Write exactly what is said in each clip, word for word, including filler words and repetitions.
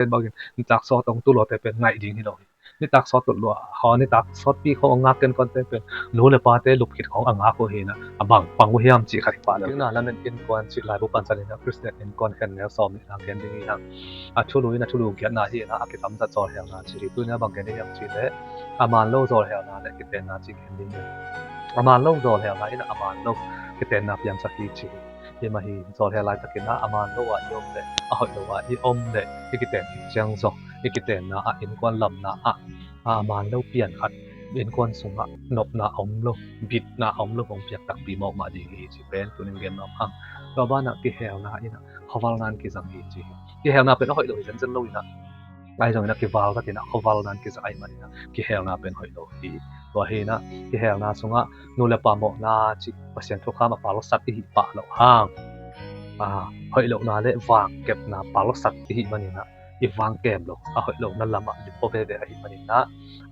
Pen bangin nitak sawt hong tu luate pen ngaih ding hi lo hi. Nitak sawt tu lua, haw, nitak sawtpi khawng hong ngak kenkuante pen nu le pate lup khit khawng a ngak uh hi na, a bang pang uh hiam cih khat hi pah lo. Kikna lamen innkuan cih laibu pansan in a Khristian innkuan khen neu sawm nihna gen ding hi hang. A thulu in a thulu giatna hi na, a kitamzat zawlhelna cih hi. Tuni a bang gen ding hiam cih leh a man lo zawlhelna le kitenna cih gen ding hi. A man lo zawlhelna in a man lo kitenna piangsak hi cih hi. Hi mah hi, zawlhel laitakin a man lo ah i om leh, a hoih lo ah i om leh, i kiten khit ciang zong i kitenna ah, innkuan lamna ah a man lo pian khat, innkuan sungah nopna a om lo, bitna a om lo hong piak takpi mawkmah ding hi cih pen tunin gen nuam hang. Tua banah kihelna in a khuavalna in kizang hi cih hi. Kihelna pen a hoih lo hi zenzen lo in a, ahi zongin a kival takin a khuavalna in kizang ahih manin a kihelna pen hoih lo hi. Tua hi na, kihelna sungah nu le pa mawhna cih Pasian thukham a palsat i hih pah loh hang, a, hoih lohna le vangkepna palsat i hih manin a, i vangkem lo, a hoih lohna lamah limpo veve ahih manin a,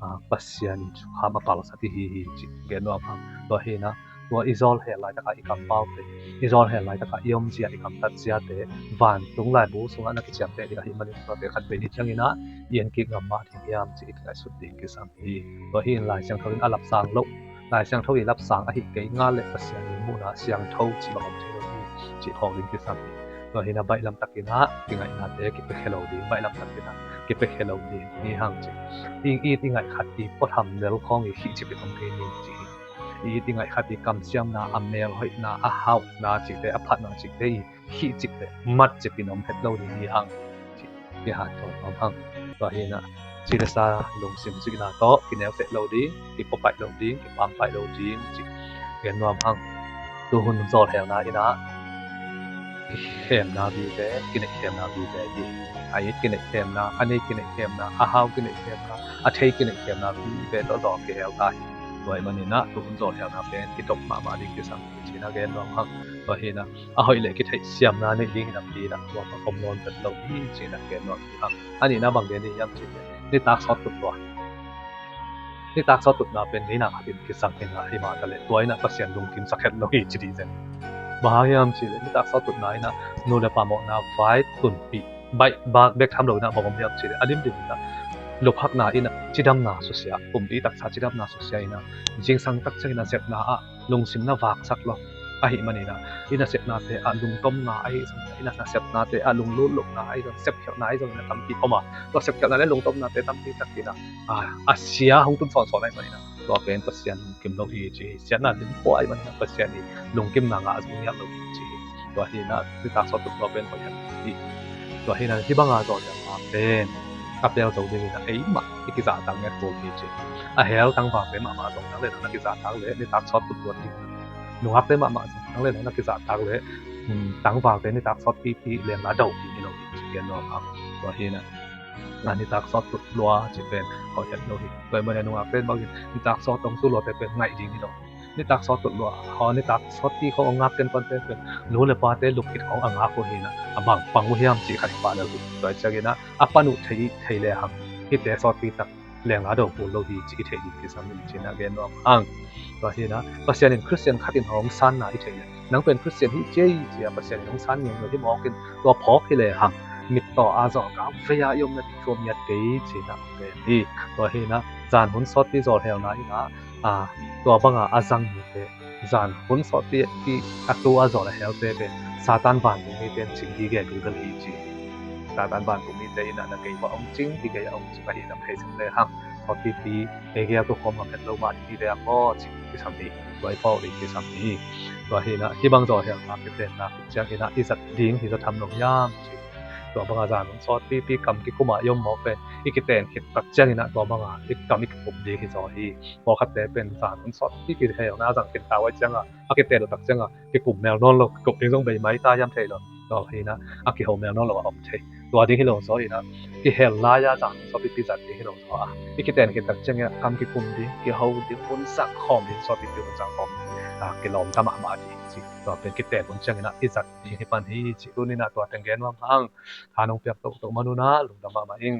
a, Pasian thukham a palsat i hi hi cih gen nuam hang. Tua hi na, tua i zawlhel laitakah i kampaute, i zawlhel laitakah i omzia, i gamtatziate vantung laibu sungah na kiciamteh ding ahih manin tuate khat vei ni ciangin a i en kik ngam mah ding hiam cih i kingaihsut ding kisam hi. Tua hi in Lai Siangtho in a lapsang lo, Lai Siangtho i lapsang ahi kei ngal le Pasian i muhna siangtho cih bang om thei lo hi cih phawk ding kisam hi. Tua hi na baihlam takin a kingaihnate kipiakhia lo ding, baihlam takin a kipiakhia lo ding hi hang cih. I it i ngaih khat i puatham lel khawng i khihcip i om kei ni cih hi. I it i ngaih khat i kamsiamna, a melhoihna, a hauhna cihte, a phatna cihte i khihcip le matcip in om het lo ding hi hang cih kihanthawn nuam hang. Tua hi na, ci le sa lungsim zuihna tawh kineuseh lo ding, kipuapaih lo ding, kipaampaih lo ding cih gen nuam hang. Tuhun zawlhelna in a kikhemna vive, kineihkhemna vive hi. A it kineihkhemna, a nei kineihkhemna, a hau kineihkhemna, a thei kineihkhemna vive tawh zawl kihel ta hi. Tua ahih manin a tuhun zawlhelna pen i dop mahmah ding kisam hi cih na gen nuam hang. Tua hi na, a hoih le kitheihsiamna neih ding hi napi in a tua bang om nawn vet lo hi cih na gen nuam hi hang. A nihna bang gen ding hiam cih leh nitak sawt tut lua, nitak sawt tutna pen ngeina khat in kisam hi na, hi mah ta leh tua in a Pasian lungkimsak het lo hi ci dih zen. Bang hang hiam cih leh nitak sawt tutna in a nu le pa mawhna vai tunpih baih bek tham lo in a bang om hiam cih leh a limlim in a luphakna in a cidamna susia, pumpi taksa cidamna susia in a zingsang tak ciangin a sepna ah lungsim na vaksak lo ahih manin a, i nasepnate ah lungtomna ahi zongin a, i nasepnate ah lunglut lohna ahi zongin, sepkhialhna ahi zongin a tampi om a, tua sepkhialhna le lungtomnate tampi takin a, a, a sia hong tun sawnsawn ahih manin a, tua pen Pasian lungkim lo hi ci hi. Siatna lim khua ahih manin a Pasian i lungkimna ngah zong ngiat lo hi ci hi. Tua hi na, nitak sawt tut tua pen hoih hi. Tua hi na, hih banga zawlhelna pen a pel zo dingin a eimah i kizahtak ngiat kul hi ci. A hell tangvalte mahmah zong nang le nang na kizahtak leh nitak sawt tut tua ding. Nungakte mahmah zong nang le nang na kizahtak leh, um, tangvalte nitak sawt pipi leng la do ding hi lo hi ci gen nuam hang. Tua hi na, a nitak sawt tut lua ci pen hoih het lo hi. Tua ahih manin a nungakte bangin nitak sawt hong tu luate pen ngaih ding hi lo. Nitak sawt tut lua, haw, nitak sawtpi khawng hong ngak kenkuante pen nu le pate lup khit khawng a ngak uh hi na, a bang pang uh hiam cih khat hi pah lo hi. Tua ciangin a, a pan uh thei, thei le hang hihte sawtpi tak leng la do kul lo hi cih i theih ding kisam hi ci na gen nuam hang. Tua hi na, Pasian in Khristian khat in hong sanna i theih leh, nang pen Khristian hi ci ei ci a Pasian in hong san ngei lo hi mawk in, tua phawk hi le hang mittaw a zawh kah vei a i om na ding thuam ngiat kei ci na gen hi. Tua hi na, zan hun sawtpi zawlhelna in a, a, tua banga a zang mite, zan hun sawtpi a tu a zawl a helte pen Satan vantung mite in cing gige bilbel hi ci hi. Satan vantung mite in a na gei mah hong cing, i gei a hong cing ahihna thei sek le hang, sawtpipi ei gei a tu khawm ngam het lo mah ding hi ve a maw ci kisam hi. Tua i phawk ding kisam hi. Tua hi na, hih bang zawlhelna kitenna khit ciangin a i zat ding hi zaw tham lo hiam ci. Tua banga zan hun sawtpipi kam kikum a i om mawk pen i kiten khit tak ciangin a tua banga i kam i kikum ding hi zaw hi. Pawlkhatte pen zan hun sawtpi kihelna a zang khin ta uh ahih ciangin a, a kiten uh tak ciangin a kikum mel nawn lo, kikum ding zong bei mai ta hiam thei lo. Tua hi na, a kiho mel nawn lo a om thei. Tua ding hi lo zaw in a, kihel lai-a zan hun sawtpipi zat ding hi lo zaw a, i kiten khit tak ciangin a kam kikum ding, kiho ding, hun zang khawm ding, sawtpipi hun zang khawm ding, a, kilawm ta mahmah ding ci. Tua pen kiten hun ciangin a i zat ding hi pan hi ci. Tuni in a tua teng gen nuam hang. Tha nong piak tohtoh man un a, lungdam mahmah ing.